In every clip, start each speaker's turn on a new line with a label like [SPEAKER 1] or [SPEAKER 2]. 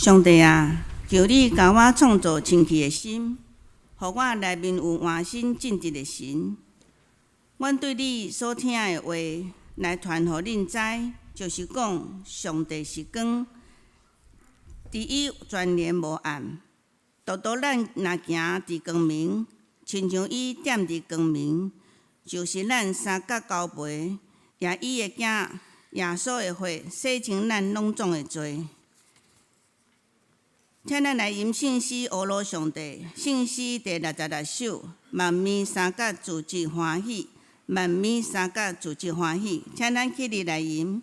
[SPEAKER 1] 上帝啊，求你共我創造清氣的心，予我內面有換新正直的神。阮對你所聽的話來傳予恁知，就是講上帝是光，佇伊全然無暗。獨獨咱若行佇光明，親像伊踮佇光明，就是咱相佮交陪，也伊的囝耶穌的血洗清咱攏總的罪。請咱來吟聖詩，呵咾上帝。聖詩第66首，萬民相佮聚集歡喜，萬民相佮聚集歡喜。請咱起立來吟。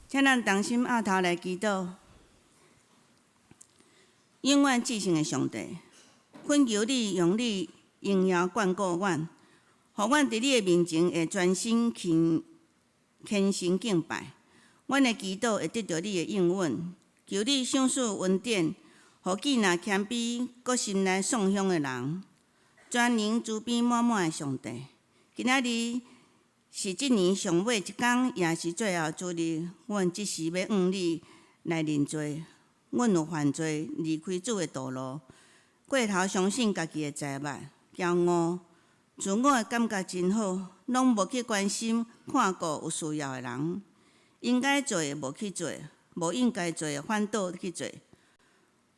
[SPEAKER 1] 請咱同心徼頭來祈禱。永遠至聖的上帝，懇求你用你榮耀眷顧阮，予阮佇你的面前會專心虔虔誠敬拜。阮的祈禱會得著你的應允。求你賞賜恩典，予既若謙卑，閣心內喪向的人，全能慈悲滿滿的上帝，今仔日。是這年上尾一工，也是最後主日。阮這時欲向你來認罪，阮有犯罪，離開主的道路，過頭相信家己的財物，驕傲，自我的感覺真好，攏無去關心看顧有需要的人。應該做的無去做，無應該做的反倒去做。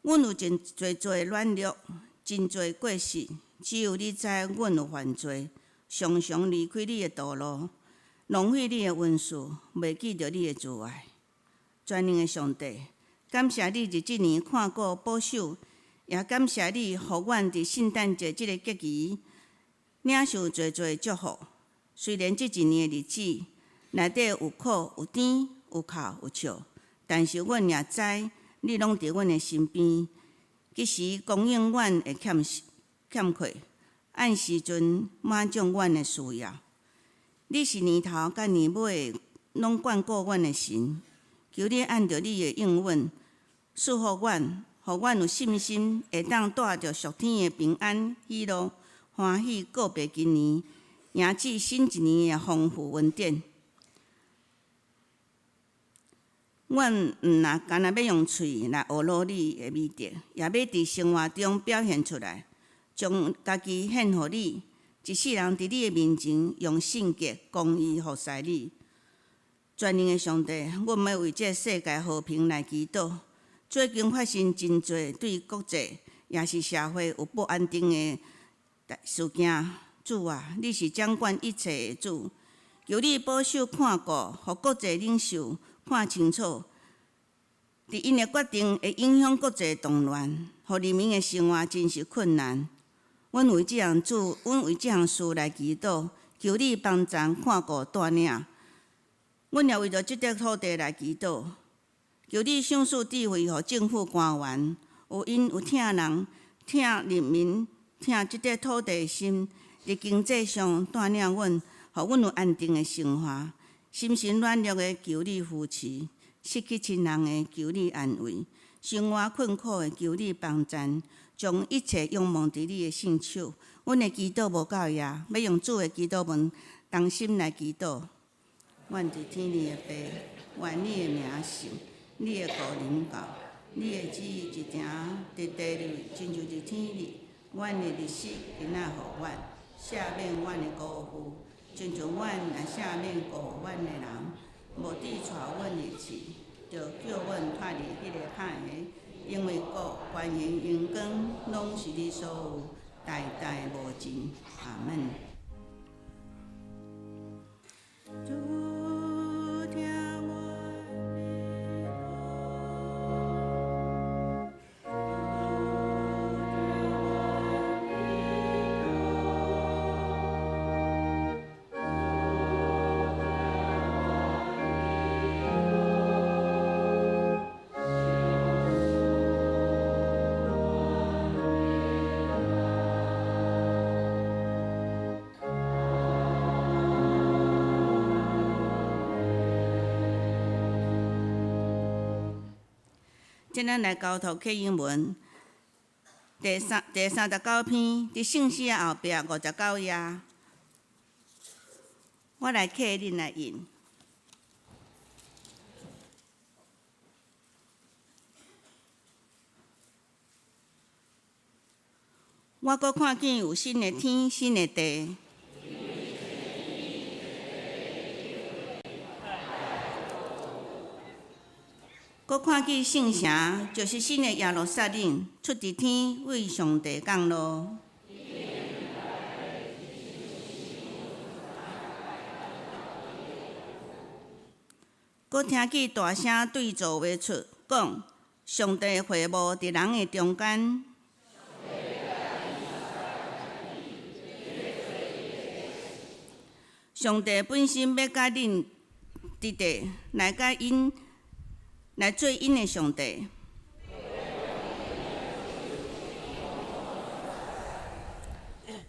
[SPEAKER 1] 阮有真濟濟軟弱，真濟過失，只有你知阮有犯罪，常常離開你的道路，浪費你的恩賜，袂記著你的慈愛。全能的上帝，感謝你佇這年看顧保守，也感謝你予阮佇聖誕節這個節期領受濟濟祝福。雖然這一年的日子內底有苦有甜有哭有笑，但是阮也知你攏佇阮的身邊，及時供應阮的欠缺，按時陣滿足阮的需要。你是年頭佮年尾攏眷顧阮的神，求你按著你的應允賜福阮，予阮有信心會當帶著屬天的平安、喜樂、歡喜告別今年，迎接新一年的豐富恩典。阮毋若干焦欲用喙來學魯你的美德，也欲佇生活中表現出來，將家己獻予你，一世人佇你的面前用聖潔、公義服侍你。全能的上帝，阮欲為這世界和平來祈禱。最近發生真濟對國際也是社會有不安定的事件。主啊，你是掌管一切的主，求你保守看顧，予國際領袖看清楚，佇𪜶的決定會影響國際動亂，予人民的生活真是困難。阮為這項主，阮為這項事來祈禱，求你幫贊看顧帶領。阮也為著這塊土地來祈禱，求你賞賜智慧予政府官員，有𪜶有疼人、疼人民、疼這塊土地的心，佇經濟上帶領阮，予阮有安定的生活。心神軟弱的，求你扶持；失去親人的，求你安慰；生活困苦的，求你幫贊。將一切仰望佇你的聖手。阮的祈禱無夠額，欲用主的祈禱文同心來祈禱。阮佇天裡的父，願你的名聖，你的國臨到，你的旨意執行佇地裡，親像佇天裡。阮的日食今仔予阮，赦免阮的辜負，親像阮也赦免辜負阮的人。無致帶阮入試，著救阮脫離彼个歹的。因為國、權勢、榮光，攏是你所有，代代無盡。阿門。主聽阮的這咱來交託啟應文第39篇，佇聖詩的後壁59頁，我來刻恁來印。我閣看見有新的天，新的地。閣看見聖城，就是新的耶路撒冷，出佇天，為上帝降落。閣聽見大聲對座話出，講：上帝會幕佇人的中間。上帝本身欲佮恁佇地，來佮𪜶來做𪜶的上帝。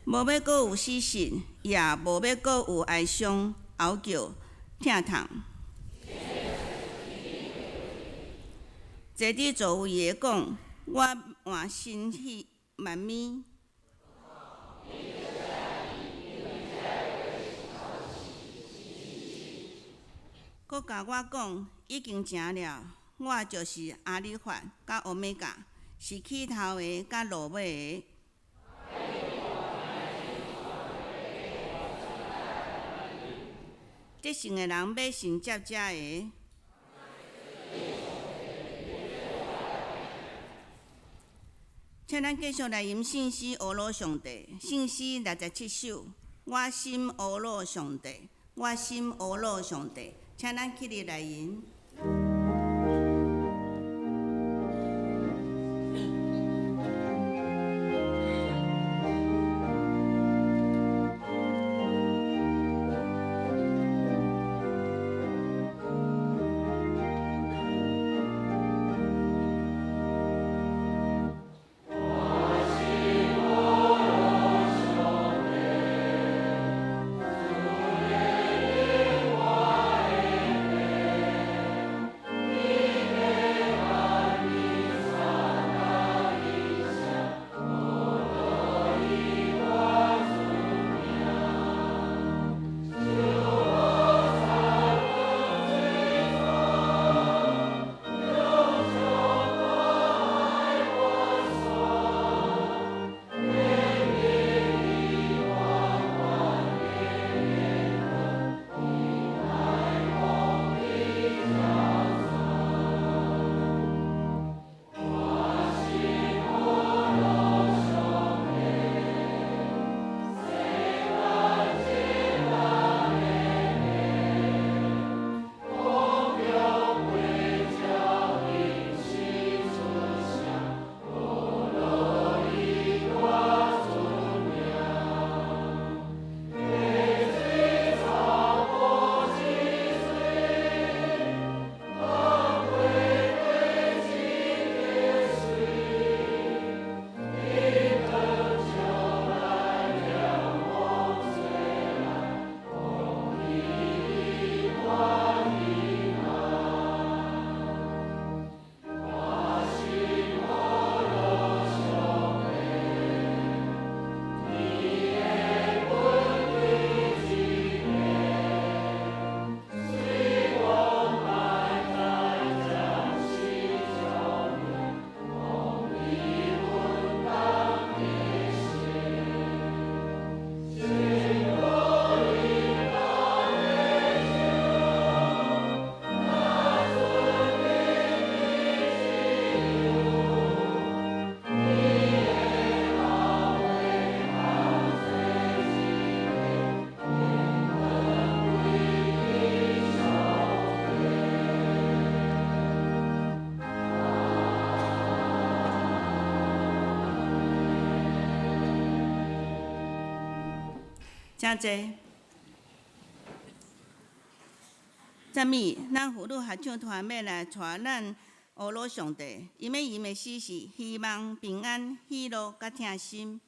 [SPEAKER 1] 無欲閣有死屍，也無欲閣有哀傷、嗷叫、疼痛。坐佇座位的講：我換新起萬物。閣共我講，已經成了，我就是阿里法佮歐米伽，是起頭的佮落尾的。得勝的人欲承接這个。請咱繼續來吟聖詩，呵咾上帝。聖詩67首，我心呵咾上帝，我心呵咾上帝。請咱起立來吟。請坐。讚美，咱婦女合唱團欲來帶咱呵咾上帝，𪜶欲吟的詩是希望、平安、喜樂佮疼心。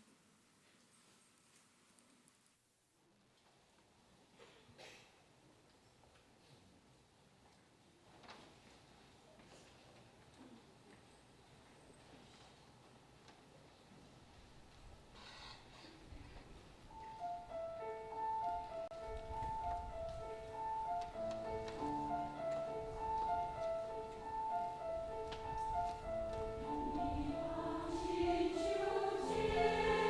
[SPEAKER 2] 親像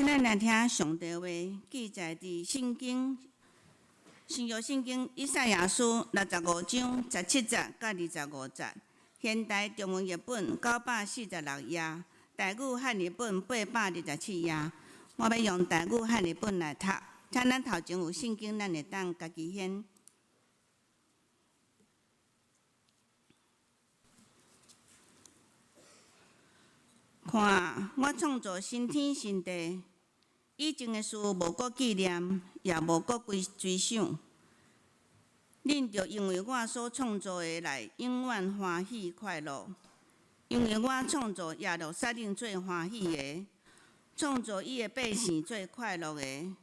[SPEAKER 1] 請咱來聽上帝話，記載佇聖經新約聖經以賽亞書65章17節到25節，現代中文譯本946頁，台語漢譯本827頁。我欲用台語漢譯本來讀，請咱頭前有聖經，咱會當家己掀。看，我創造新天新地，以前的事無閣紀念，也無閣追想。恁著因為我所創造的來永遠歡喜快樂，因為我創造耶路撒冷做歡喜的，創造伊的百姓做快樂的。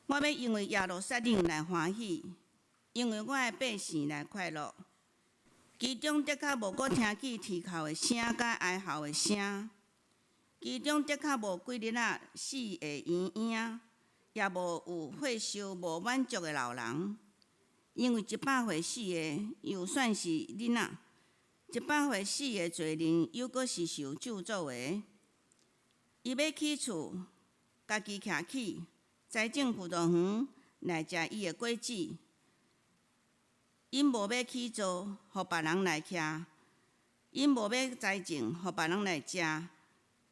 [SPEAKER 1] 我欲因為耶路撒冷來歡喜，因為我的百姓來快樂。其中的確無閣聽見啼哭的聲，佮哀嚎的聲。其中的確無幾日仔死的嬰嬰，也無有歲壽無滿足的老人。因為100歲死的，猶算是囡仔；100歲死的罪人，猶閣是受咒詛的。伊欲起厝，家己徛起，栽種葡萄園來食伊的果子。𪜶無欲起座，予別人來徛；𪜶無欲栽種，予別人來食。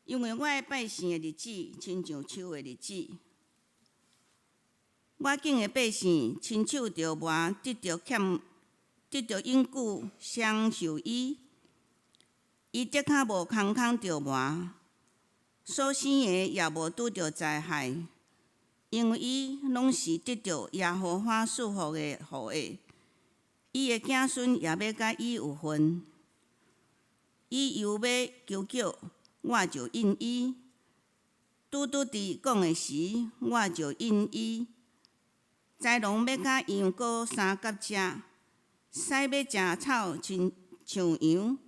[SPEAKER 1] 因為我的百姓的日子，親像樹的日子；我敬的百姓，親手著磨，得著欠，得著永久享受伊。伊的確無空空著磨，所生的也無拄著災害，因為伊攏是得著耶和華賜福的後裔。伊的子孫也欲佮伊有份，伊猶欲求叫，我就應伊；拄拄佇講的時，我就應伊。豺狼欲佮羊羔相佮食，獅欲食草親像羊，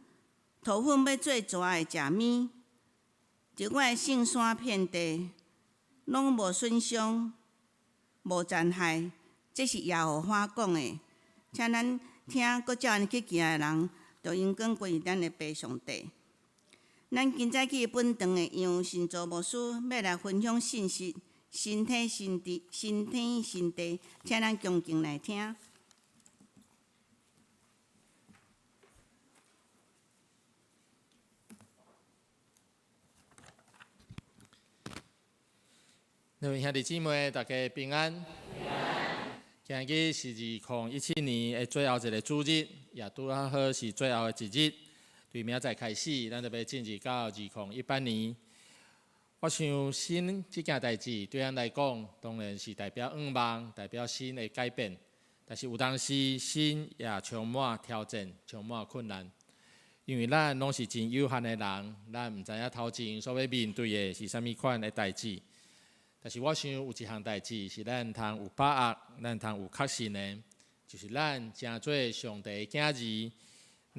[SPEAKER 1] 駝糞欲做蛇的食物。佇我的聖山遍地，攏無損傷，無殘害。這是耶和華講的。請咱聽，閣照按呢去行的人，就應當歸予咱的父上帝。咱今早起本堂的楊新祖牧師欲來分享信息，新天新地，新天新地，請咱恭敬來聽。
[SPEAKER 2] 各位兄弟姊妹，大家平安。今日是2017年的最後一个主日，也拄仔好是最後的一日。對明仔載開始，咱就欲進入到2018年。我想新這件代誌對咱來講，當然是代表願望，代表新的改變。但是有當時新也充滿挑戰，充滿困難。因為咱攏是真有限的人，咱毋知影頭前所欲面對的是啥物款的代誌。但是我想有一項代誌是咱通有把握，咱通有確信的，就是咱成做上帝的囝兒，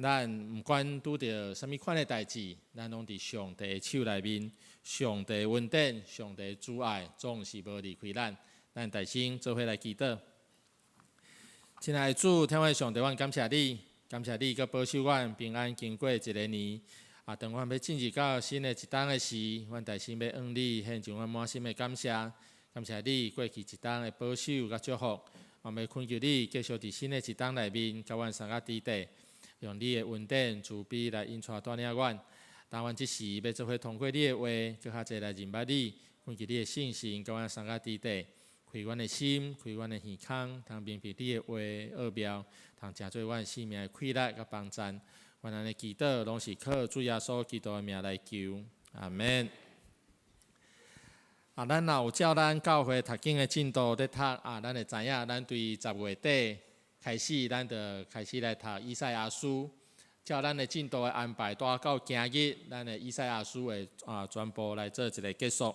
[SPEAKER 2] 咱毋管拄著啥物款的代誌，咱攏佇上帝的手內面，上帝的恩典、上帝的慈愛總是無離開咱。咱大聲做伙來祈禱。親愛的主，天父上帝，阮感謝你，感謝你閣保守阮平安經過一个年。啊，當阮欲進入到新的一冬的時，阮大聲欲向你獻上阮滿心的感謝，感謝你過去一冬的保守佮祝福。我欲懇求你繼續佇新的一冬內面，佮阮相佮佇底，用你的恩典慈悲來引帶帶領阮。當阮這時欲做伙通過你的話，閣較濟來認捌你，懇求你的聖神佮阮相佮佇底，開阮的心，開阮的耳孔，通明白你的話奧妙，通成做阮生命的氣力佮幫贊。阮按呢祈禱，攏是靠主耶穌基督的名來求，阿門。啊，咱若有照咱教會讀經的進度咧讀啊，咱會知影，咱對10月底開始，咱就開始來讀以賽亞書。照咱的進度的安排，拄到今日，咱的以賽亞書會啊全部來做一个結束。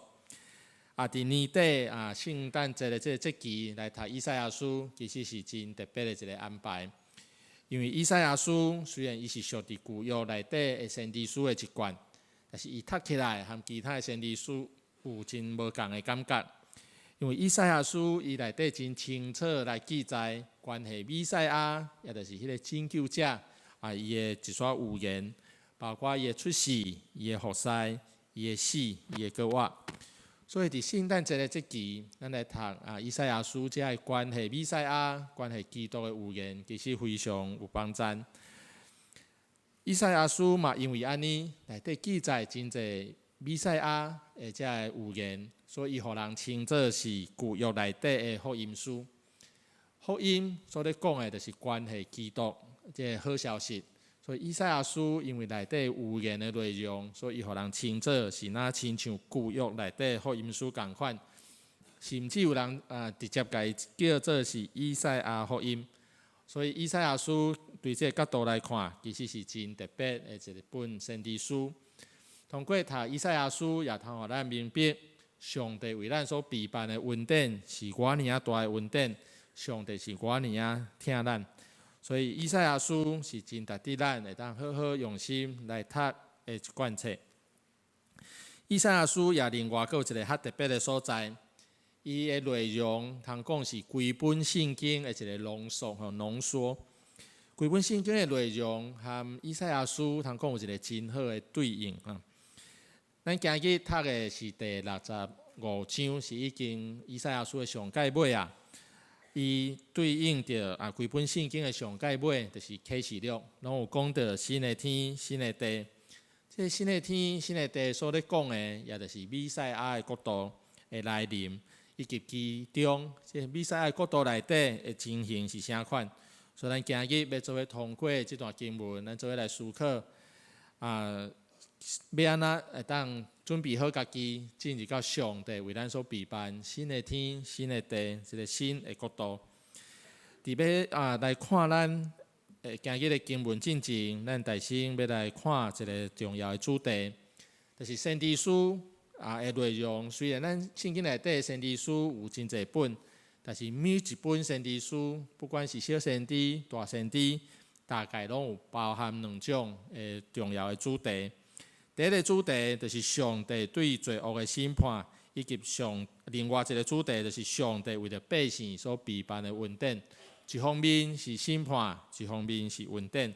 [SPEAKER 2] 啊，佇年底啊，聖誕節的這个節期來讀以賽亞書，其實是真特別的一个安排。因為以賽亞書雖然伊是屬佇舊約內底的先知書的一貫，但是伊讀起來和其他的先知書有真無仝的感覺。因為以賽亞書伊內底真清楚來記載關係彌賽亞，也就是彼个拯救者啊，伊的一撮預言，包括伊的出世、伊的服侍、伊的死、伊的復活。所以佇聖誕節的這期，咱來讀啊以賽亞書，這个關係彌賽亞、關係基督的預言，其實非常有幫贊。以賽亞書嘛，因為按呢，內底記載真濟彌賽亞的這个預言，所以予人稱做是舊約內底的福音書。福音所咧講的，就是關係基督這个好消息。所以以賽亞書因為內底預言的內容，所以予人稱做是若親像舊約內底福音書仝款，甚至有人啊直接共伊叫做是以賽亞福音。所以以賽亞書對這个角度來看，其實是真特別的一本先知書。通過讀以賽亞書，也通予咱明白，上帝為咱所備辦的恩典是偌爾仔大的恩典，上帝是偌爾仔疼咱。所以以賽亞書是真值得咱會當好好用心來讀的一卷冊。以賽亞書也另外閣有一个較特別的所在，伊的內容通講是規本聖經的一个濃縮吼濃縮。規本聖經的內容和以賽亞書通講有一个真好的對應哈。咱今日讀的是第六十五章，是已經以賽亞書的上蓋尾啊。伊對應著啊，規本聖經的上蓋尾，就是啟示錄，攏有講著新的天、新的地。這个新的天、新的地所咧講的，也就是彌賽亞的國度的來臨，以及其中這個彌賽亞的國度內底的情形是啥款。所以咱今日欲做伙通過這段經文，咱做伙來思考啊，欲按怎會當準備好家己，進入到上帝為咱所備辦新的天、新的地，這个新的國度。佇欲啊來看咱今日的經文進前，咱首先欲來看一个重要的主題，就是先知書啊的內容。雖然咱聖經內底先知書有真濟本，但是每一本先知書，不管是小先知、大先知，大概攏有包含兩種的重要的主題。第一个主題就是上帝對罪惡的審判，以及上另外一个主題就是上帝為著百姓所備辦的恩典。一方面是審判，一方面是恩典。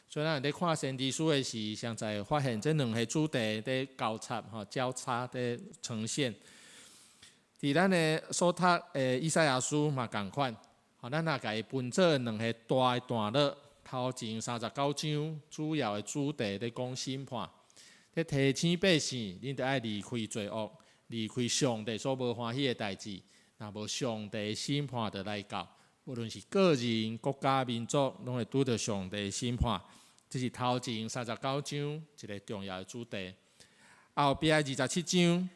[SPEAKER 2] 所以咱佇看先知書的時，常在發現這兩个主題佇交叉、吼交叉佇呈現。佇咱的所讀的以賽亞書嘛仝款，吼，咱若共伊分做兩个大的段落，頭前39章主要的主題佇講審判，佇提醒百姓，恁著愛離開罪惡，離開上帝所無歡喜的代誌，若無上帝審判就來到，無論是個人、國家、民族，攏會拄著上帝審判。這是頭前39章一个重要的主題。後壁27章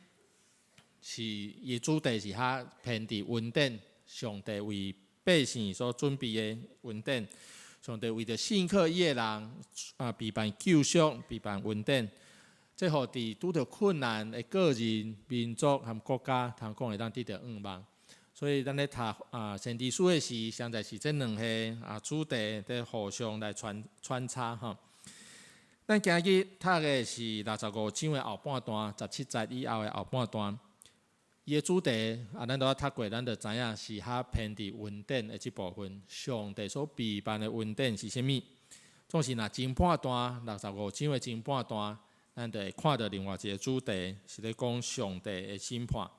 [SPEAKER 2] 是伊的主題是較偏佇恩典，上帝為百姓所準備的恩典，上帝為著信靠伊的人啊，備辦救贖，備辦恩典。這予佇拄著困難的個人、民族和國家，通講會當得著向望。所以咱咧讀啊先知書的時，實在是這兩个啊主題佇互相來穿穿插吼。咱今日讀的是六十五章的後半段，17節以後的後半段。伊的主題啊，咱都讀過，咱就知影是較偏佇恩典的這部分。上帝所備辦的恩典是啥物？總是若前半段六十五章的前半段，咱就會看著另外一个主題，是咧講上帝的審判。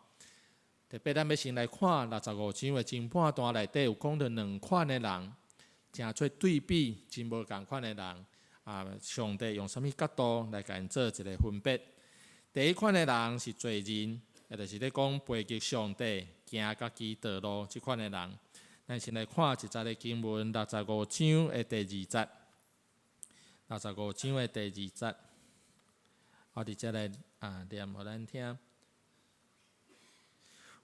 [SPEAKER 2] 特別咱欲先來看六十五章的前半段內底有講著兩款的人，誠做對比，真無仝款的人啊！上帝用啥物角度來共𪜶做一个分別？第一款的人是罪人，也就是咧講背逆上帝、行家己道路這款的人。咱先來看一節的經文，六十五章的第二節。六十五章的第二節，我直接來啊念予咱聽。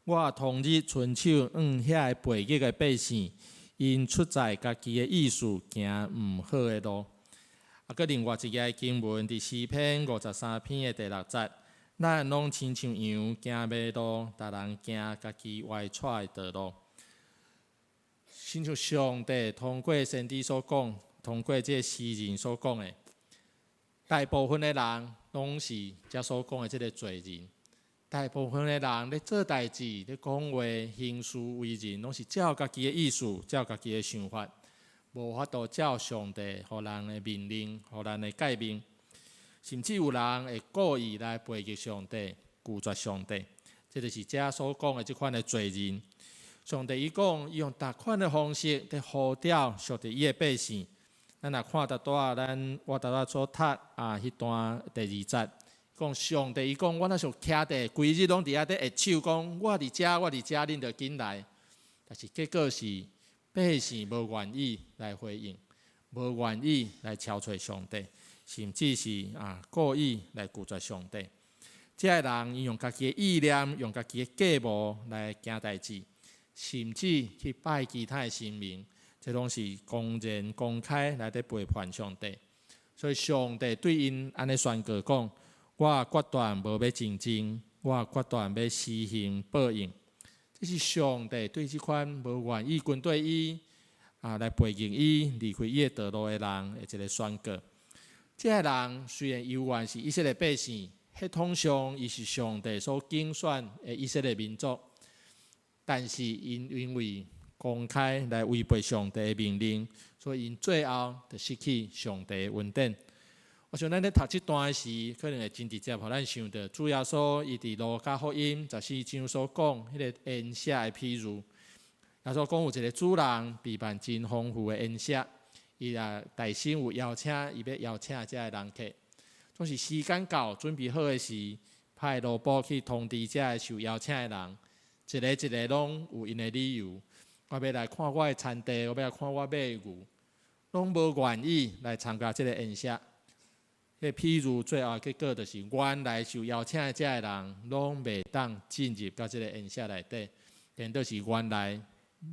[SPEAKER 2] 我當日伸手向遐个背逆的百姓，𪜶出在家己的意思，行毋好的路。啊，閣另外一个經文，佇詩篇53篇的第六節，咱攏親像羊行迷路，逐人行家己歪趖的道路。親像上帝通過先知所講，通過這个詩人所講的，大部分的人攏是遮所講的這个罪人。大部分的人咧做代誌、咧講話、行事為人，攏是照家己的意思、照家己的想法，無法度照上帝予人的命令、予人的誡命。甚至有人會故意來背逆上帝、拒絕上帝。這就是遮所講的這款的罪人。上帝伊講，伊用逐款的方式佇呼召屬佇伊的百姓。咱若看拄仔，咱我拄仔所讀啊，彼段第二節，講上帝伊講，我若像徛佇規日攏佇遐佇揮手講，我佇遮，我佇遮，恁著緊來。但是結果是百姓無願意來回應，無願意來朝揣上帝，甚至是啊故意來拒絕上帝。這个人伊用家己的意念，用家己的計謀來行代誌，甚至去拜其他的神明，這攏是公然公開來佇背叛上帝。所以上帝對𪜶按呢宣告講：我決斷無欲靜靜，我決斷欲施行報應。這是上帝對這款無願意跟綴伊啊來背逆伊、離開伊的道路的人的一个宣告。這个人雖然猶原是以色列百姓，系統上伊是上帝所揀選的以色列民族。但是𪜶因為公開來違背上帝的命令，所以𪜶最後就失去上帝的恩典。我想咱咧讀這段時，可能會真直接予咱想著主耶穌伊佇路加福音十四章所講彼个筵席的譬喻。耶穌講有一个主人備辦真豐富的筵席，伊也大聲有邀請，伊欲邀請遮个人客。總是時間到，準備好的時，派奴僕去通知遮个受邀請的人。一个一个攏有𪜶的理由，我欲來看我的田地，我欲來看我買的牛，攏無願意來參加這个宴席。彼个譬喻最後結果就是，原來受邀請的遮个人，攏袂當進入到這个宴席內底，顛倒是原來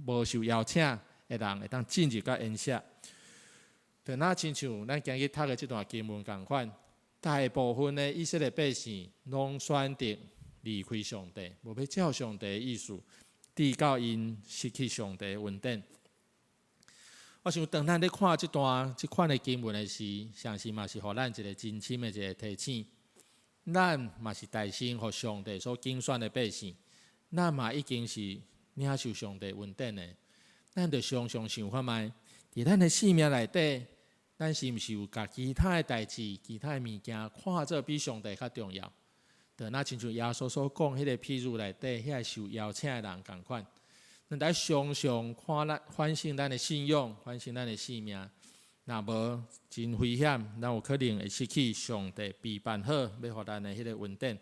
[SPEAKER 2] 無受邀請的人會當進入到宴席。就若親像咱今日讀的這段經文仝款，大部分的以色列百姓攏選擇離開上帝，無欲照上帝的意思，直到𪜶失去上帝的恩典。我想當咱咧看這段這款的經文的時，相信嘛是予咱一个真深的一个提醒。咱嘛是大聲予上帝所揀選的百姓，咱嘛已經是領受上帝恩典的。咱著常常想看覓，佇咱的生命內底，咱是毋是有共其他的代誌、其他的物件看做比上帝較重要？就若親像耶穌所講彼个譬喻內底，遐个受邀請的人仝款，咱愛常常看咱反省咱的信仰，反省咱的生命。若無真危險，咱有可能會失去上帝備辦好欲予咱的彼个恩典。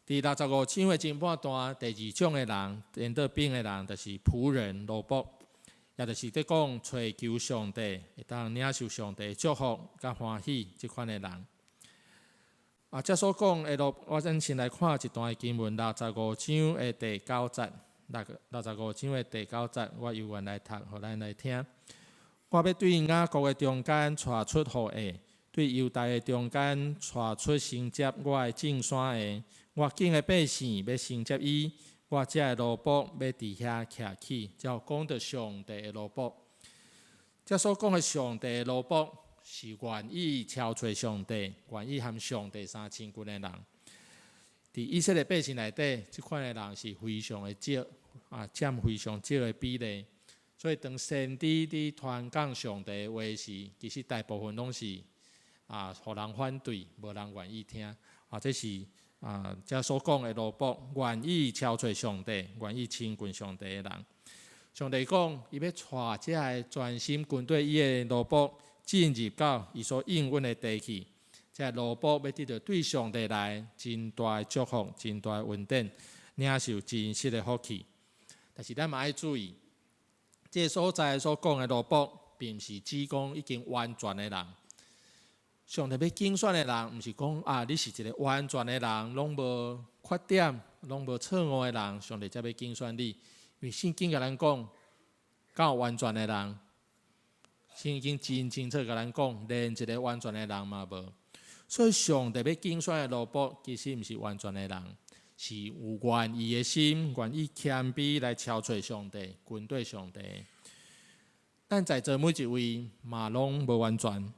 [SPEAKER 2] 佇六十五章的前半段，第二種的人，顛倒反的人，就是僕人奴僕，也就是佇講揣求上帝，會當領受上帝祝福佮歡喜這款的人。啊，這所講的路，我咱先來看一段的經文，六十五章的第九節，六十五章的第九節，我猶原來讀，予咱來聽。我欲對雅各的中間帶出後裔，對猶大的中間帶出承接我的眾山的，我揀的百姓欲承接伊，我這个奴僕欲佇遐徛起，這講著上帝的奴僕。這所講的上帝的奴僕，是願意朝揣上帝、願意和上帝相親近的人。佇以色列百姓內底，這款的人是非常的少，啊，佔非常少的比例。所以，當先知佇傳講上帝的話時，其實大部分攏是啊，予人反對，無人願意聽。啊，這是啊，這所講的奴僕，願意朝揣上帝、願意親近上帝的人。上帝講，伊欲帶這个專心跟綴伊的奴僕進入到伊所應允的地去。這个奴僕欲得著對上帝來真大的祝福、真大的恩典，領受真實的福氣。但是咱嘛愛注意，這个所在所講的奴僕，並毋是指講已經完全的人。上帝欲揀選的人，毋是講啊，你是一个完全的人，攏無缺點，攏無錯誤的人，上帝才欲揀選你。因為聖經共咱講，敢有完全的人？聖經真清楚共咱講，連一个完全的人嘛無。所以上帝欲揀選的奴僕，其實毋是完全的人，是有願意的心，願意謙卑來朝揣上帝，跟綴上帝。咱在座每一位嘛攏無完全，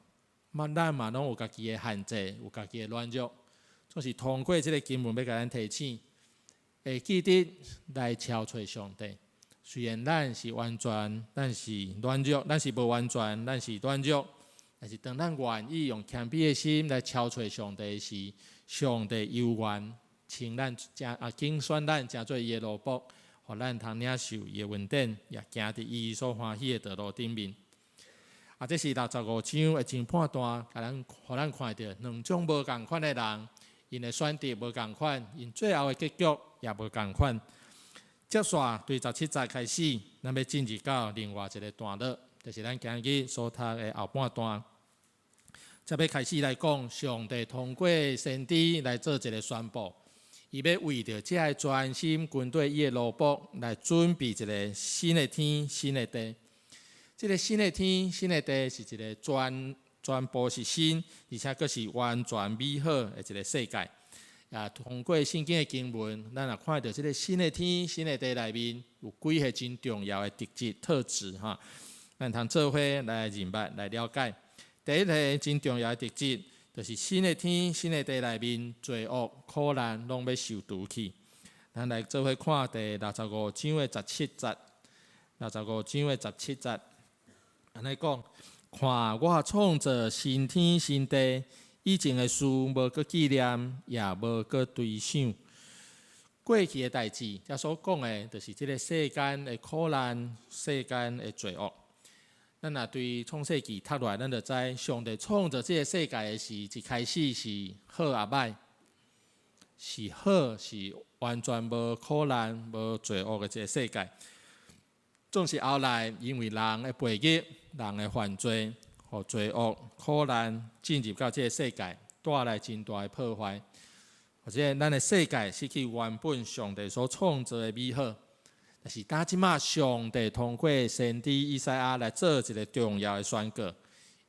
[SPEAKER 2] 嘛咱嘛攏有家己的限制，有家己的軟弱。總是通過這个經文，欲共咱提醒，會記得來朝揣上帝。雖然咱是完全，咱是軟弱，咱是無完全，咱是軟弱。但是當咱願意用謙卑的心來朝揣上帝時，上帝猶原稱咱成啊，揀選咱成做伊的奴僕，予咱通領受伊的恩典，也行佇伊所歡喜的道路頂面。啊，這是六十五章的前半段，共咱予咱看著兩種無仝款的人，𪜶的選擇無仝款，𪜶最後的結局也無仝款。接續對十七節開始，咱欲進入到另外一个段落，就是咱今日所讀的後半段。才欲開始來講，上帝通過先知來做一个宣布，伊欲為著這个專心跟綴伊的奴僕來準備一个新的天、新的地。這个新的天、新的地是一个全部是新，而且閣是完全美好的一个世界。也通過聖經的經文，咱也看著這个新的天、新的地內面有幾个真重要的特質特質哈。咱通做伙來認捌、來了解。第一个真重要的特質，就是新的天、新的地內面罪惡、苦難攏欲受除去。咱來做伙看第六十五章的十七節，六十五章的十七節，按呢講：看我創造新天新地，以前的事無閣紀念，也無閣追想。過去的代誌，這所講的，就是這个世間的苦難、世間的罪惡。咱若對創世記讀落來，咱就知上帝創造這个世界的時，一開始是好抑歹，是好，是完全無苦難、無罪惡的一个世界。總是後來因為人的背逆、人的犯罪予罪惡、苦難進入到這个世界，帶來真大的破壞，或者咱的世界失去原本上帝所創造的美好。但是，當這馬上帝通過先知以賽亞來做一个重要的宣告，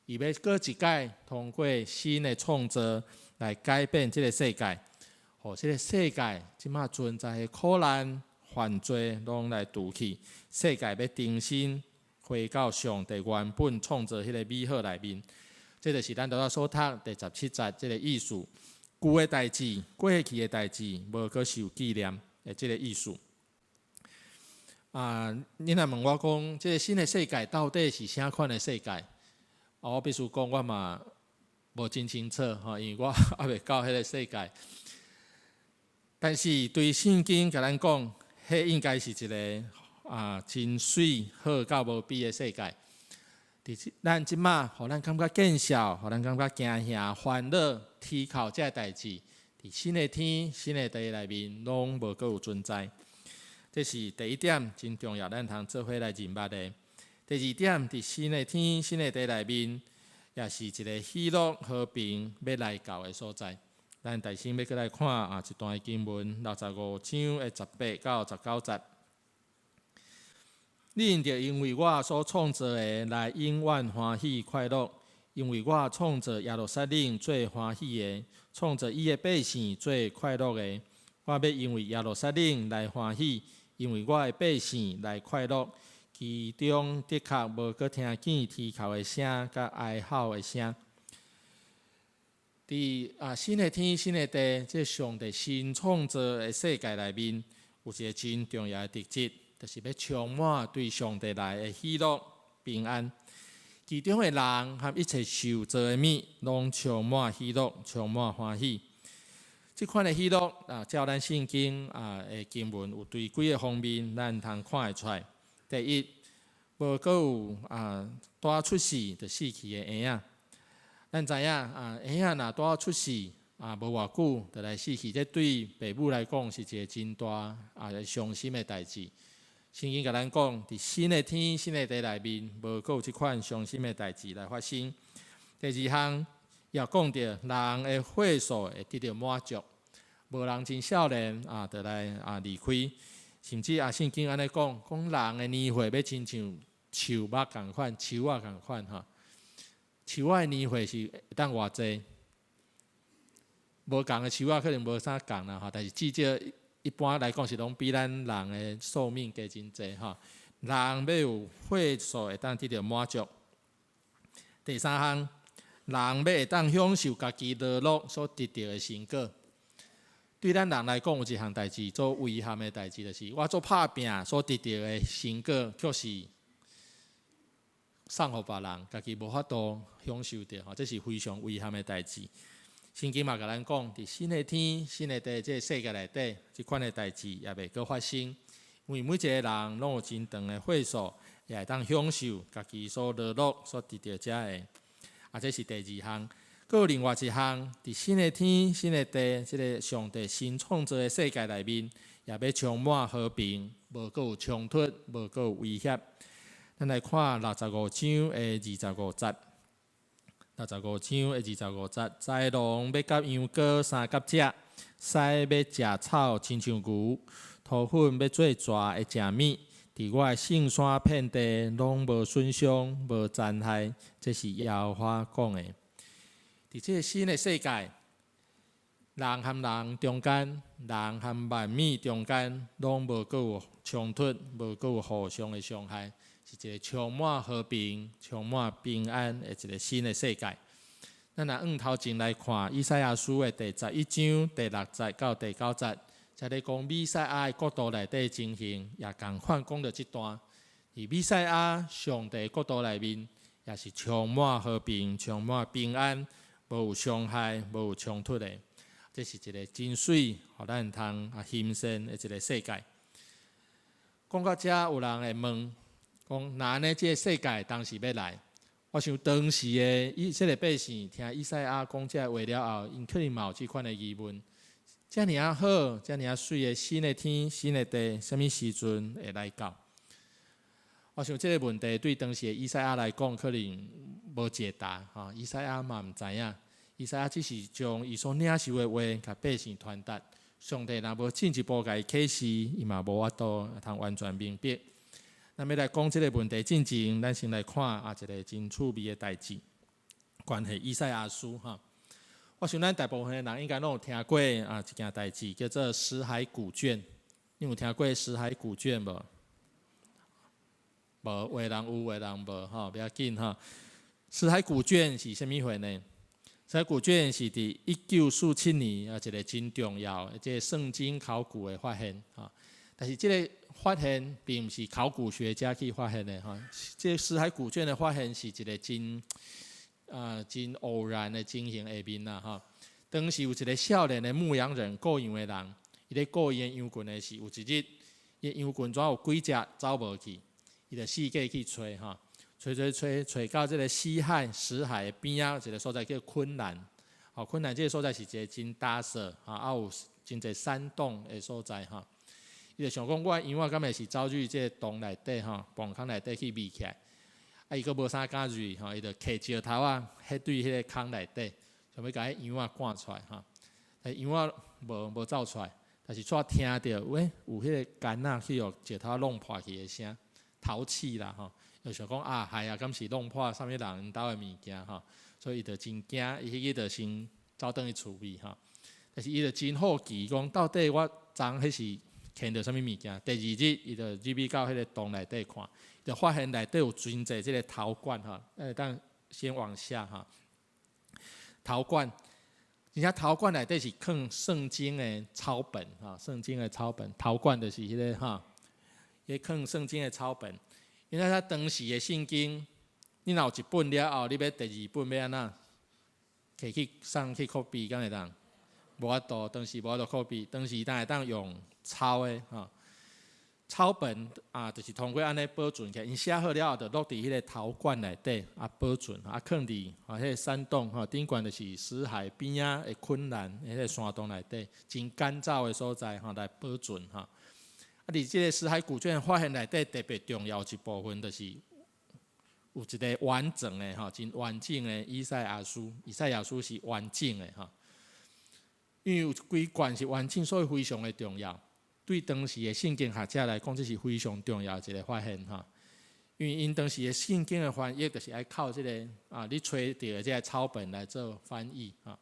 [SPEAKER 2] 伊欲閣一擺通過新的創造來改變這个世界，予這个世界這馬存在的苦難、犯罪攏來除去，世界欲重新回到上帝原本創造彼个美好內面。這就是咱拄仔所讀第十七節這个意思。舊的代誌、過去的代誌，無閣受紀念的這个意思。啊，你若問我講，這个新的世界到底是啥款的世界？啊，我必須講，我嘛無真清楚吼，因為我猶未到彼个世界。但是對聖經共咱講，彼應該是一个啊真媠好到無比的世界。佇咱這馬，予咱感覺見笑，予咱感覺驚嚇、煩惱、啼哭這个代誌，佇新的天、新的地內面，攏無閣有存在。這是第一點，真重要，咱通做伙來認捌的。第二點，佇新的天、新的地內面，也是一个喜樂和平欲來到的所在。咱大先欲閣來看啊一段經文，六十五章的十八到十九節。恁著因為我所創造的來永遠歡喜快樂，因為我創造耶路撒冷做歡喜的，創造伊的百姓做快樂的。我欲因為耶路撒冷來歡喜，因為我的百姓來快樂。其中的確無閣聽見啼哭的聲，佮哀號的聲。佇啊新的天、新的地，這上帝新創造的世界內面，有一个真重要的特質，就是欲充滿對上帝來的喜樂、平安。其中的人和一切受造的物，攏充滿喜樂、充滿歡喜。這款的喜樂啊，照咱聖經啊的經文，有對幾个方面，咱通看會出來。第一，無閣有啊，拄仔出世就死去的嬰仔。咱知影啊，嬰仔若拄仔出世啊，無偌久就來死去，這對爸母來講是一个真大啊傷心的代誌。聖經共咱講，佇新的天、新的地內面，無閣有這款傷心的代誌來發生。第二項也講著人的歲數會得著滿足，無人真少年啊，就來啊離開，甚至啊聖經按呢講，講人的年歲欲親像樹木仝款，樹仔仝款吼。樹仔的年歲是會當偌濟？無仝的樹仔可能無啥仝啦吼，但是至少一般來講是攏比咱人的壽命加真濟吼。人欲有歲數會當得著滿足。第三項，人欲會當享受家己勞碌所得著的成果。對咱人來講，有一項代誌足遺憾的代誌，就是我足拍拚所得著的成果，卻是送予別人，家己無法度享受著吼，這是非常遺憾的代誌。聖經嘛共咱講，佇新的天、新的地這个世界內底，這款的代誌也袂閣發生。因為每一個人攏有真長的歲數，也會當享受家己所勞碌所得著遮的。啊，這是第二項。閣有另外一項，佇新的天、新的地，這个上帝新創造的世界內面，也欲充滿和平，無閣有衝突，無閣有威脅。咱來看六十五章的二十五節。六十五章的二十五節，豺狼欲佮羊羔相佮食，獅欲食草親像牛，鴕粉欲做蛇的食物。佇我的聖山遍地，攏無損傷，無殘害。這是耶和華講的。佇這个新的世界，人和人中間，人和萬物中間，攏無閣有衝突，無閣有互相的傷害，是一个充滿和平、充滿平安的一个新的世界。咱若向頭前來看，以賽亞書的第11章第六節到第九節，才咧講彌賽亞的國度內底情形，也仝款講著這段。佇彌賽亞上帝國度內面，也是充滿和平、充滿平安，無有傷害、無有衝突的。這是一个真媠，予咱通啊欣羨的一个世界。講到遮，有人會問講：若按呢，這个世界當時欲來？我想當時的以色列百姓聽以賽亞講這个話了後，𪜶可能嘛有這款的疑問：遮爾仔好，遮爾仔媠的新的天、新的地，啥物時陣會來到？我想這个問題對當時的以賽亞來講，可能無解答。吼，以賽亞嘛毋知影。以賽亞只是將伊所領受的話，共百姓傳達。上帝若無進一步共伊啟示，伊嘛無法度通完全明白。咱欲來講這个問題進前，咱先來看啊一个真趣味的代誌，關係以賽亞書哈。我想咱大部分的人應該攏有聽過啊一件代誌，叫做死海古卷。你有聽過死海古卷無？無，有的人有，有的人無吼，不要緊吼。死海古卷是啥物貨呢？死海古卷是佇1947年啊，一个真重要的這个聖經考古的發現哈。但是這个發現並毋是考古學家去發現的哈。這个死海古卷的發現是一个真偶然的情形下面啦哈。當時有一个少年的牧羊人，顧羊的人，伊咧顧伊的羊群的時，有一日，伊的羊群怎有幾隻走無去，伊就四界去揣哈。揣揣揣揣到這个死海死海的邊仔一个所在叫昆蘭，吼，昆蘭這个所在是一个真焦燥，哈，啊有真濟山洞的所在哈。伊就想講，我的羊仔敢會是走入這个洞內底吼，墓空內底去匿起來，啊伊閣無啥敢入去吼，伊就揢石頭仔，彼對彼个空內底，想欲共彼羊仔趕出來吼。但羊仔無走出來，但是卻聽著喂有彼个桿仔去予石頭弄破去的聲，陶器啦吼。就想講啊，係啊，敢是弄破啥物人𪜶兜的物件吼，所以伊就真驚，伊彼日就先走轉去厝邊吼。但是伊就真好奇，講到底我昨彼是牽著啥物物件？第二日，伊就入去到彼个洞內底看，就發現內底有真濟這个陶罐吼，當先往下哈，陶罐，而且陶罐內底是囥聖經的抄本哈，聖經的抄本，陶罐就是彼个哈，彼囥聖經的抄本。因為他當時的聖經，你若有一本了後，你欲第二本欲按怎？摕去送去 copy 敢會當？無法度，當時無法度 copy，當時當會當用抄的吼。抄本啊，就是通過按呢保存起來，𪜶寫好了後，就落佇彼个陶罐內底啊保存啊，囥佇啊彼个山洞吼，頂懸就是死海邊仔的昆蘭彼个山洞內底，真乾燥的所在吼來保存吼。啊，佇這个死海古卷發現內底特別重要一部分，就是有一个完整的吼，真完整的以賽亞書。以賽亞書是完整的吼，因為有幾卷是完整，所以非常的重要。對當時的聖經學者來講，這是非常重要一个發現吼。因為𪜶當時的聖經的翻譯，就是愛靠這个啊，你揣著的這个抄本來做翻譯啊。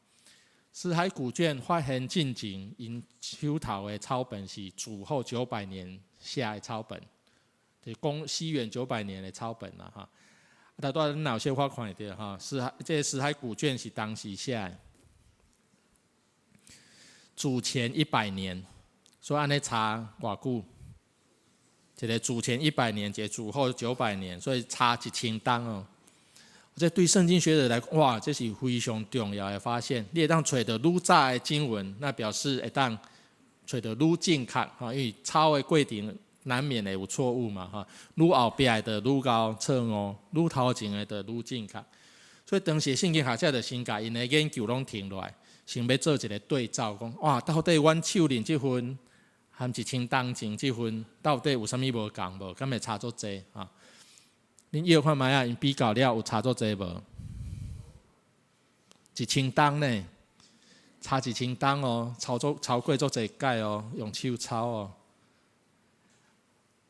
[SPEAKER 2] 死海古卷發現進前，𪜶手頭的抄本是主後九百年寫的抄本，就是講西元九百年的抄本啦哈。啊，拄拄仔咱有小可看會著吼，這个死海古卷是當時寫的，主前一百年，所以按呢差偌久？一个主前一百年，一个主後九百年，所以差一千冬哦。這對聖經學者來講，哇，這是非常重要的發現。你會當揣著愈早的經文，那表示會當揣著愈正確，哈，因為抄的過程難免會有錯誤嘛，哈。愈後壁的就愈𠢕錯誤，愈頭前的就愈正確。所以當時聖經學者就先共𪜶的研究攏停落來，先欲做一个對照，講哇，到底阮手裡這份和1000冬前這份到底有啥物無仝無？敢會差足濟啊？恁搖看覓仔，𪜶比較了有差足濟無？一千冬呢，差一千冬哦，超過足濟擺哦，用手抄哦。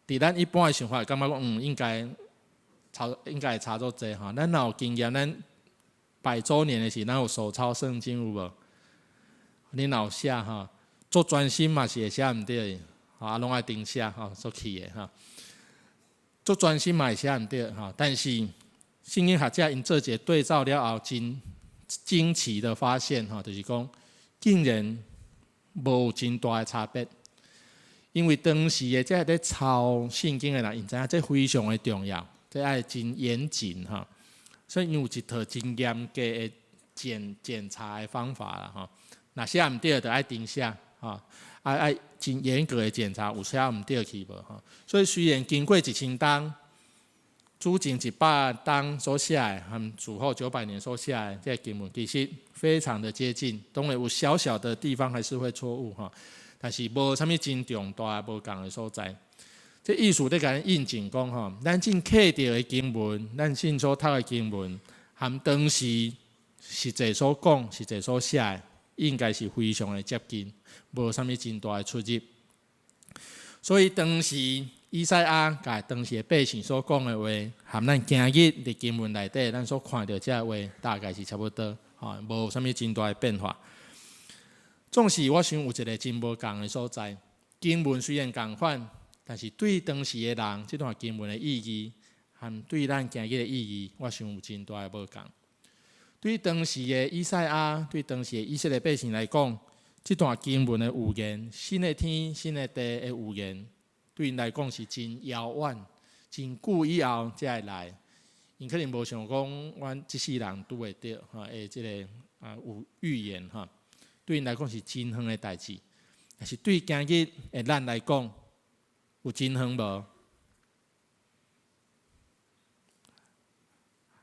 [SPEAKER 2] 佇咱一般的想法，感覺講應該會差足濟吼。咱若有經驗，咱百週年的時，咱有手抄聖經有無？你若有寫吼，足專心嘛是會寫毋對，啊，攏愛重寫吼，足氣的吼。足專心嘛會寫毋對吼，但是聖經學者𪜶做一个對照了後，真驚奇的發現吼，就是講竟然無真大的差別。因為當時的這个咧抄聖經的人，𪜶知影這非常的重要，這愛真嚴謹吼，所以𪜶有一套真嚴格的檢查的方法啦吼。若寫毋對，就愛重寫吼，愛真嚴格的檢查有寫毋對去無吼。所以雖然經過一千冬，主前100冬所寫的，和主後900年所寫的這个經文，其實非常的接近，當然有小小的地方還是會錯誤吼。但是無啥物真重大無仝的所在。這意思咧共咱印證講吼，咱正看著的經文，咱正所讀的經文，和當時實際所講、實際所寫的，應該是非常的接近，無啥物真大的出入。所以當時以賽亞共當時的百姓所講的話，和咱今日佇經文內底咱所看著這个話，大概是差不多，吼，無啥物真大的變化。總是我想有一个真無仝的所在，經文雖然仝款，但是對當時的人，這段經文的意義，和對咱今日的意義，我想有真大的無仝。對當時的以賽亞，對當時的以色列百姓來講，這段經文的預言，新的天、新的地的預言，對𪜶來講是真遙遠、真久以後才會來。𪜶可能無想講，阮這世人拄會著，吼，會這个啊有預言吼。對𪜶來講是真遠的代誌，但是對今日的咱來講，有真遠無？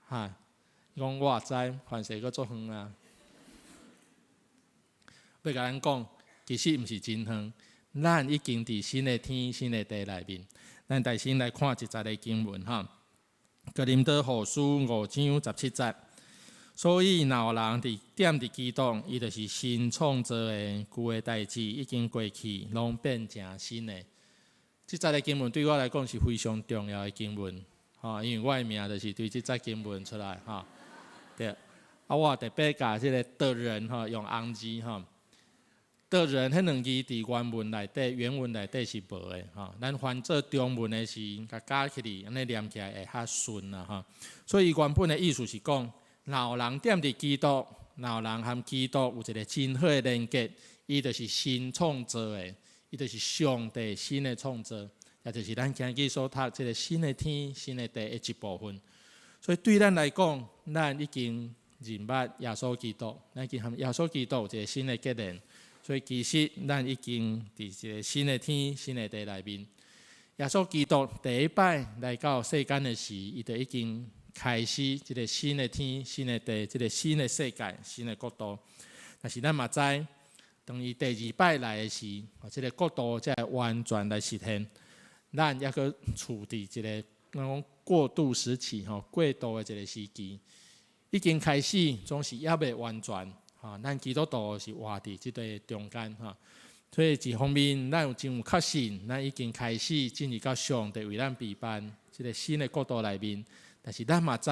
[SPEAKER 2] 哈，伊講我也知，凡勢閣足遠啊。欲共咱講，其實毋是真遠，咱已經佇新的天、新的地內面。咱大先來看一節的經文哈，哥林多後書5章17節。所以，若有人踮佇基督，伊就是新創造的，舊的代誌已經過去，攏變成新的。這節的經文對我來講是非常重要的經文，吼，因為我的名就是對這節經文出來，吼。對，啊，我特別共這个的人吼用紅字吼，的人彼兩字佇原文內底，原文內底是無的，吼。咱翻做中文的時，共加起來，按呢念起來會較順啦，吼。所以原本的意思是講，若有人踮佇基督，若有人和基督有一个真好的連結，伊就是新創造的，伊就是上帝新的創造，也就是咱今日所讀這个新的天、新的地的一部分。所以對咱來講，咱已經認捌耶穌基督，咱已經和耶穌基督有一个新的結連。所以其實咱已經佇一个新的天、新的地內面。耶穌基督第一擺來到世間的時，伊就已經開始這个新的天、新的地、這个新的世界、新的國度。但是咱嘛知，當伊第二擺來的時，這个國度才會完全來實現。咱猶閣處佇一个咱講過渡時期吼，過渡的一个時期，已經開始，總是猶未完全。吼，咱基督徒是活佇這个中間吼，所以一方面咱有真有確信，咱已經開始進入到上帝為咱備辦這个新的國度內面。但是咱嘛知，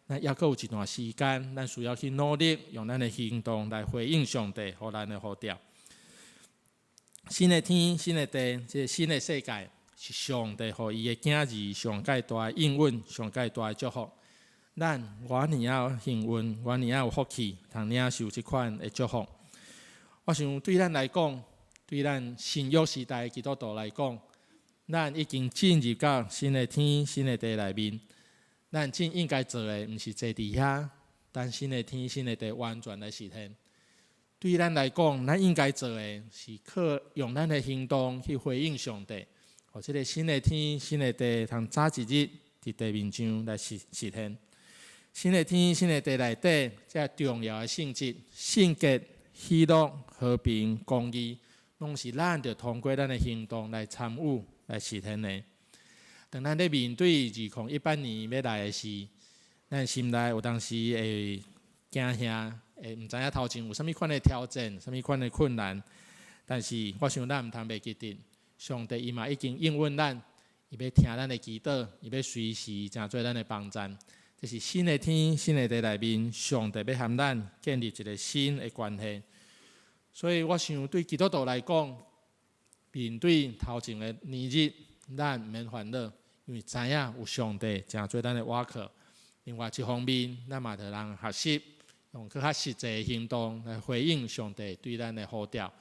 [SPEAKER 2] 咱猶閣有一段時間，咱需要去努力，用咱的行動來回應上帝予咱的呼召。新的天、新的地，這个新的世界，是上帝予伊的囝兒上蓋大的應允，上蓋大的祝福。咱偌爾仔幸運，偌爾仔有福氣，通領受這款的祝福。我想對咱來講，對咱新約時代的基督徒來講，咱已經進入到新的天、新的地內面。咱真應該做的，毋是坐佇遐等新的天、新的地完全來實現。對咱來講，咱應該做的是靠用咱的行動去回應上帝，予這个新的天、新的地通早一日佇地面上來實現。新的天、新的地內底，這重要的性質、聖潔、喜樂、和平、公義，攏是咱著通過咱的行動來參與、來實現的。當咱咧面對2018年欲來的時，咱心內有當時會驚嚇，會毋知影頭前有啥物款的挑戰，啥物款的困難。但是我想咱毋通袂記得，上帝伊嘛已經應允咱，伊欲聽咱的祈禱，伊欲隨時成做咱的幫贊。這是新的天、新的地內面，上帝欲和咱建立一个新的關係。所以我想對基督徒來講，面對頭前的年日，咱毋免煩惱，因為知影有上帝成做咱的倚靠。另外一方面，咱嘛著通學習用閣較實際的行動來回應上帝對咱的呼召，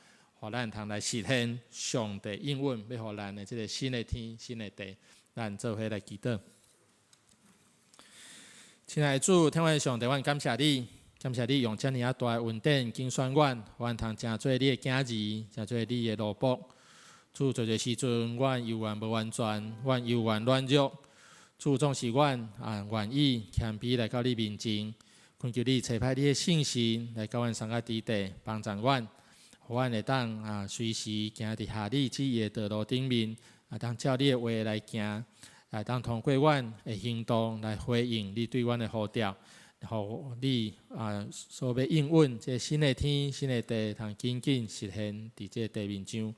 [SPEAKER 2] 予咱通來實現上帝應允欲予咱的這个新的天、新的地。咱做伙來祈禱。親愛的主，天父上帝，阮感謝你，感謝你用遮爾仔大的恩典揀選阮，予阮通成做你的囝兒，成做你的奴僕。主，濟濟時陣，阮猶原無完全，阮猶原軟弱。主總是阮啊願意謙卑來到你面前，懇求你差派你的聖神來佮阮相佮佇地，幫助阮，予阮會當啊隨時行佇合你旨意的道路頂面，會當照你的話來行。會當通過阮的行動來回應你對阮的呼召，予你啊所欲應允這新的天、新的地，通緊緊實現佇這个地面上。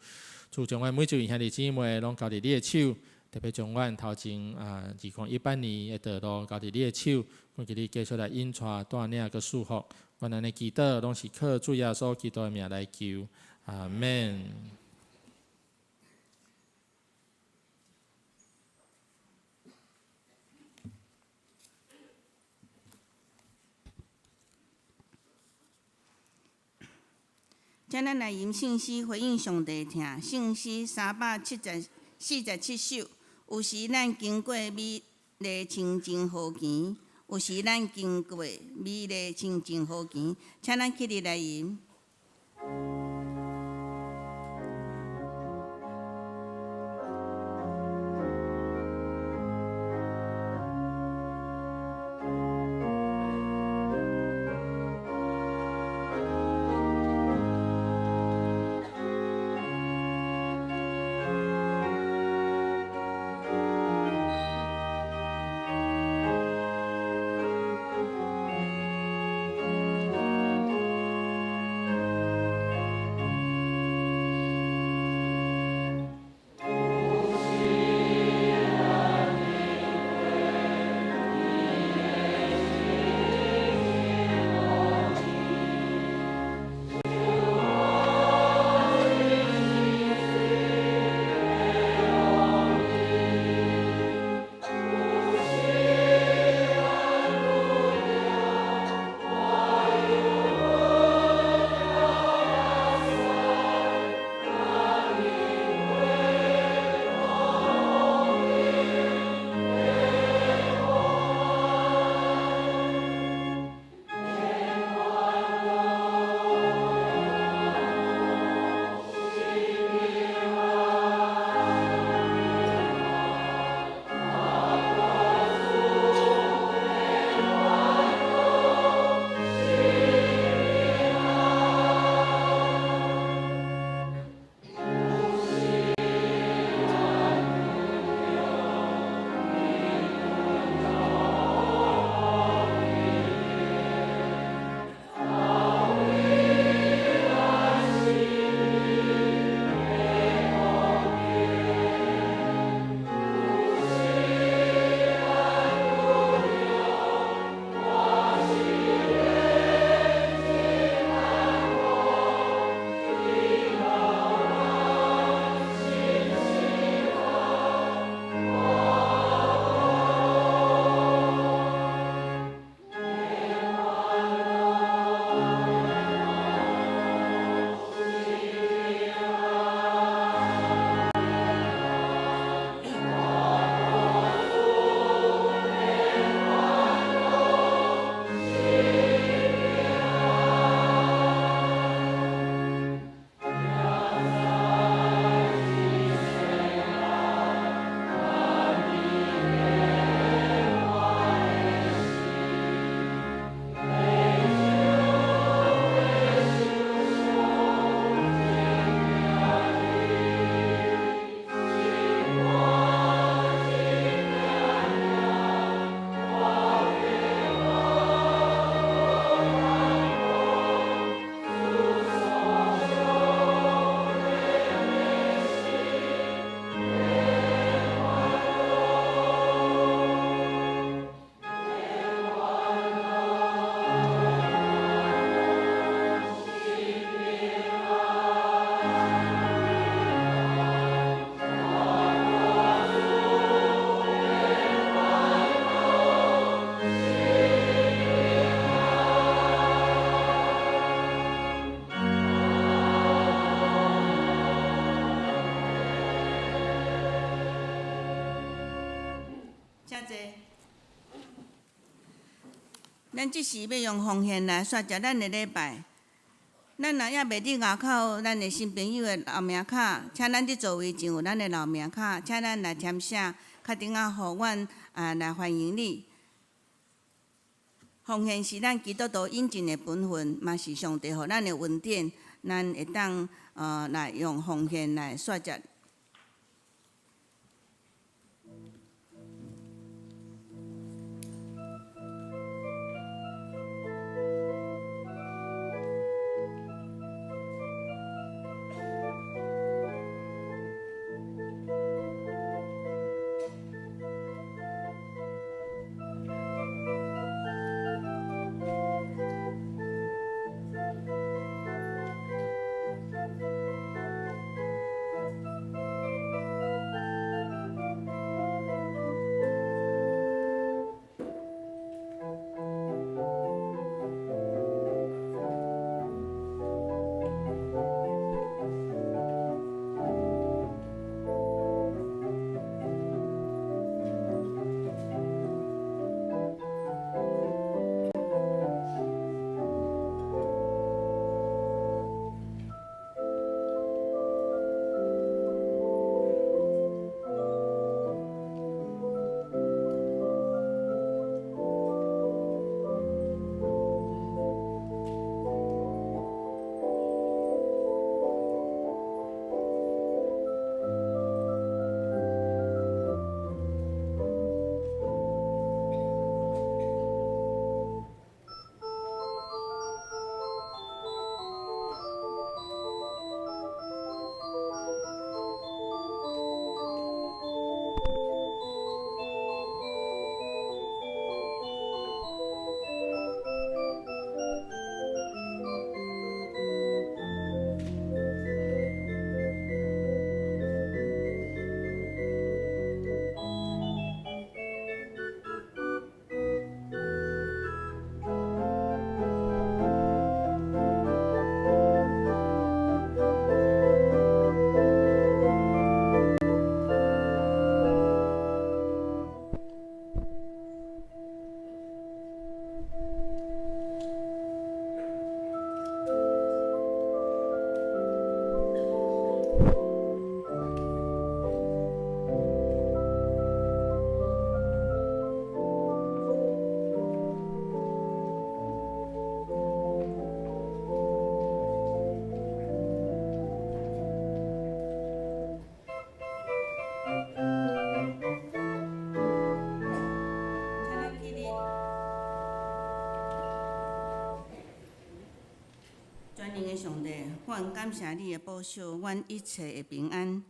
[SPEAKER 2] 主將阮每一位兄弟姊妹攏交佇你的手，特別將阮頭前啊2018年的道路交佇你的手，懇求你繼續來引帶帶領閣祝福。阮按呢祈禱，攏是靠主耶穌基督的名來求，阿們。
[SPEAKER 1] 請咱來吟聖詩回應上帝疼，聖詩347首。有時咱經過美麗清靜河墘，有時咱經過美麗清靜河墘，請咱起立來吟。請坐。咱這時欲用奉獻來煞結咱的禮拜。咱若猶未佇外口咱的新朋友的留名卡，請咱佇座位前有咱的留名卡，請咱來填寫，敲電話予阮啊來歡迎你。奉獻是咱基督徒應盡的本分，嘛是上帝予咱的恩典，咱會當來用奉獻來煞結。請咱起立。全能的上帝，阮感謝你的保守，阮一切的平安。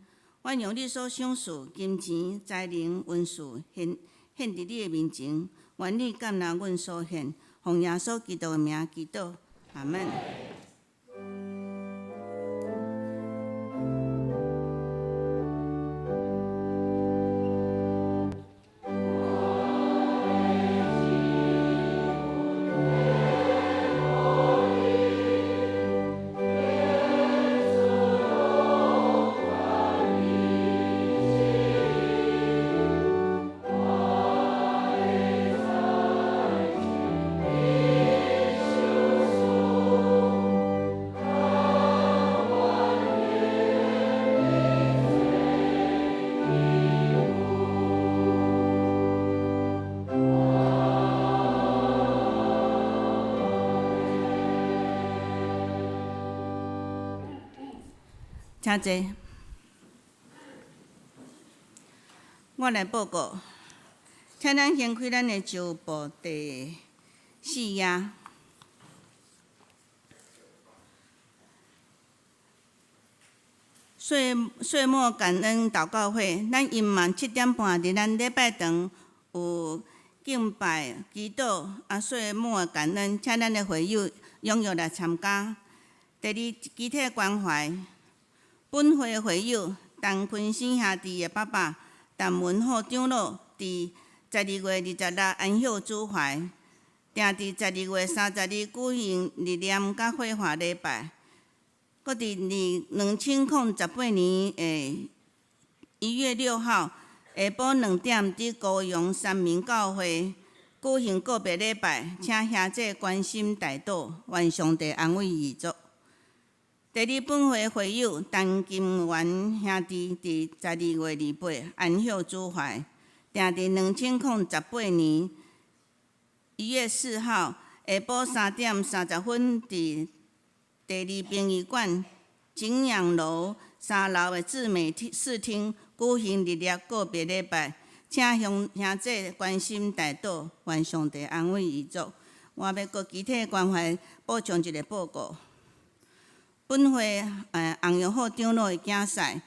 [SPEAKER 1] 阮用你所賞賜金錢、才能、恩賜，獻獻佇你的面前。願你接納阮所獻，奉耶穌基督的名祈禱，阿門。請坐。我來報告，請咱掀開咱的周報第四頁。歲歲末感恩禱告會，咱陰晚7點半佇咱禮拜堂有敬拜、祈禱啊，歲末感恩，請咱的會友踴躍來參加。第二，肢體關懷。本會會友陳坤生兄弟的爸爸陳文虎長老，佇12月26安息主懷，定佇12月30日舉行入殮佮火化禮拜。閣佇2018年的1月6號，下晡2點，佇高雄三民教會舉行告別禮拜，請兄姊關心代禱，願上帝安慰遺族。第二本會會友陳金元兄弟佇12月28安息主懷，定佇2018年1月4號下晡3點30分，佇第二殯儀館景仰樓3樓的至美視廳舉行日曆告別禮拜，請鄉兄姊關心代禱，願上帝安慰遺族。我欲閣其他關懷補充一个報告。本會洪玉好長老的囝婿，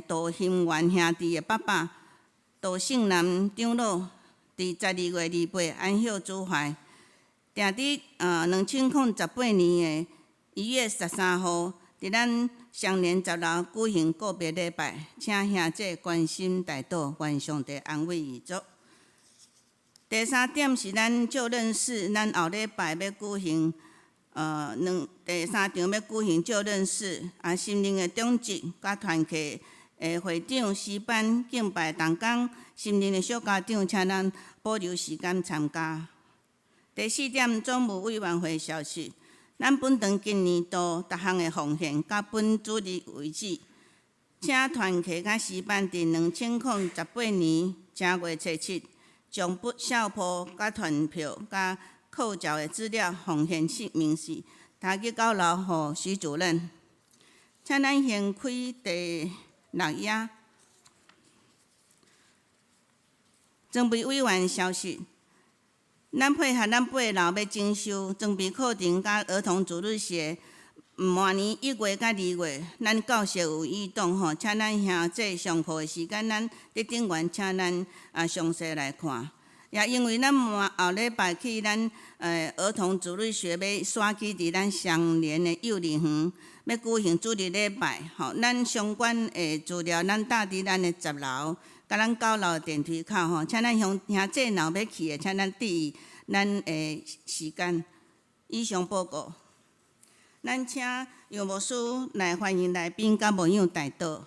[SPEAKER 1] 杜興元兄弟的爸爸杜勝南長老，佇12月28安息主懷，定佇2018年1月13號，佇咱雙連10樓舉行告別禮拜，請兄姊關心代禱，願上帝安慰遺族。第三點是咱就認識，咱後禮拜欲舉行，兩第三場欲舉行就認識，啊，心靈的長執佮團契的會長詩班敬拜同工，心靈的小家長，請咱保留時間參加。第四點，總務委員會消息，咱本堂今年度逐項的奉獻，到本主日為止，請團契佮詩班佇2018年正月初七，將本孝鋪佮團票佮扣繳的資料奉獻姓名是，提去九樓予徐主任。請咱先開第六頁。裝備委員消息，咱配合咱8樓欲整修裝備課程佮兒童主日學，明年1月佮2月，咱教室有移動吼，請咱兄姊上課的時間，咱佇頂懸請咱啊詳細來看。也因為咱明後禮拜起，咱兒童主日學欲徙去佇咱雙連的幼兒園，欲舉行主日禮拜，吼，咱相關的資料，咱搭佇咱的10樓，佮咱9樓的電梯口吼，請咱鄉兄姊若有欲去的，請咱注意咱的時間。以上報告。咱請楊牧師來歡迎來賓佮牧養代禱。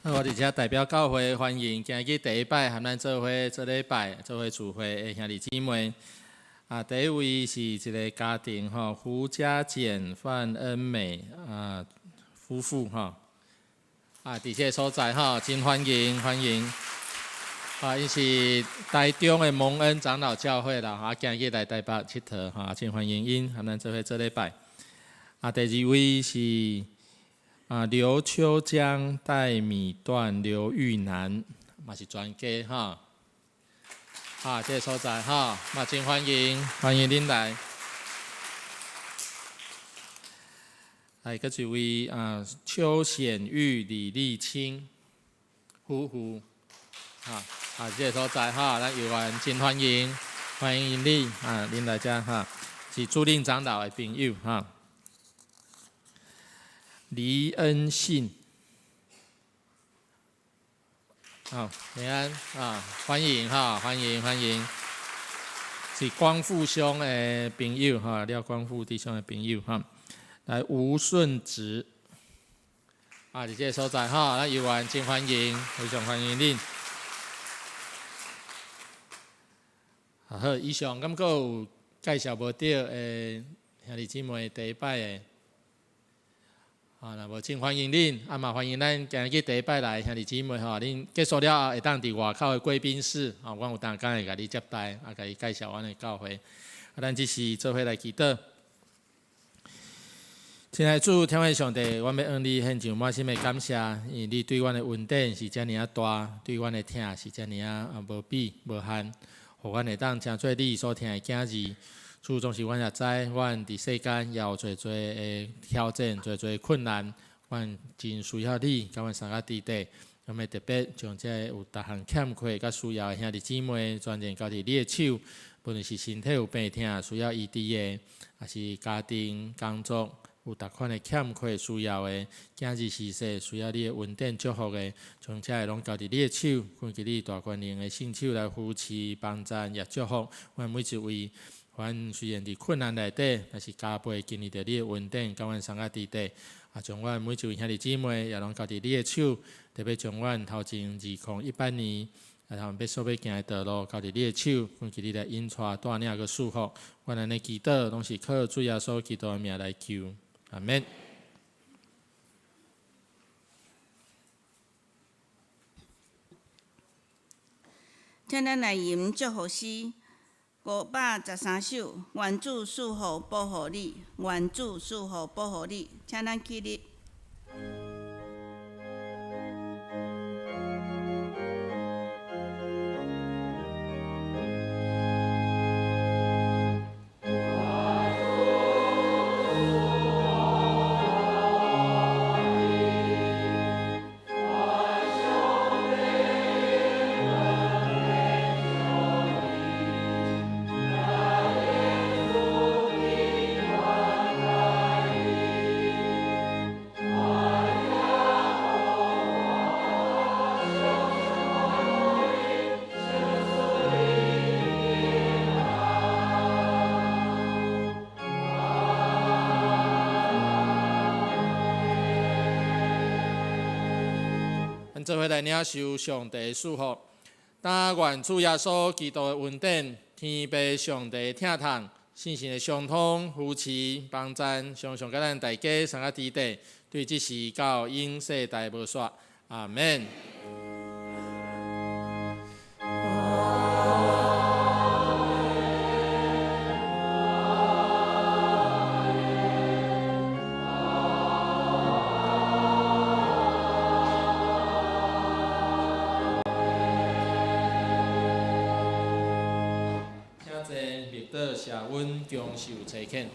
[SPEAKER 2] 我佇遮代表教會歡迎今日第一擺和咱做伙做禮拜、做伙聚會的兄弟姊妹。啊，第一位是一个家庭吼，胡家簡、范恩美啊夫婦吼。啊，佇這个所在吼，真歡迎歡迎。啊，𪜶是台中的蒙恩長老教會啦，啊，今日來台北𨑨迌吼，真歡迎𪜶和咱做伙做禮拜。啊，第二位是啊，劉秋江、戴米段、劉玉南，嘛是全家吼。啊，這个所在吼，嘛真歡迎，歡迎恁來。來，閣一位啊，邱顯玉、李麗清夫婦，啊啊，這个所在吼，咱有緣真歡迎，歡迎你啊，恁來遮哈，是主任長老的朋友哈。黎恩信，好，平安啊，歡迎哈，歡迎歡迎，是光復兄的朋友哈，廖光復弟兄的朋友哈，來吳順直，啊，佇這个所在哈，咱有緣真歡迎，非常歡迎恁。好，以上敢閣有介紹無著的兄弟姊妹第一擺的。啊，若無真歡迎恁，啊嘛歡迎咱今日第一擺來兄弟姊妹吼，恁結束了後會當佇外口的貴賓室，吼，阮有當工會共你接待，啊，共你介紹阮的教會。啊，咱這時做伙來祈禱。親愛的主，天父上帝，阮欲向你獻上滿心的感謝，因為你對阮的恩典是遮爾仔大，對阮的疼是遮爾仔啊無比無限，予阮會當成做你所疼的囝兒。主總是阮也知，阮佇世間也有濟濟的挑戰，濟濟困難，阮真需要你，共阮相佮佇底。阮欲特別將這个有逐項欠缺佮需要的兄弟姊妹，全然交佇你的手。無論是身體有病痛需要醫治的，抑是家庭工作有逐款的欠缺需要的，囝兒時勢需要你的恩典祝福的，將這个攏交佇你的手，根據你大權能的聖手來扶持、幫贊也祝福阮每一位。阮雖然佇困難內底，但是加倍經歷著你的恩典，佮阮相佮佇底。啊，將阮每一位兄弟姊妹也攏交佇你的手，特別將阮頭前2018年，啊，他們欲所欲行的道路，交佇你的手，懇求你來引帶帶領佮賜福。阮按呢祈禱，攏是靠主耶穌基督的名來求，阿們。
[SPEAKER 1] 請咱來吟祝福詩513首，願主賜福保護你，願主賜福保護你，請咱起立。
[SPEAKER 2] 咱做伙來領受上帝的祝福，但願主耶穌基督的恩典、天父上帝的疼痛、聖神的相通、扶持、幫贊，常常佮咱大家相佮佇底，對這時到永世代無煞。阿們。請坐，默禱謝恩，享受差遣。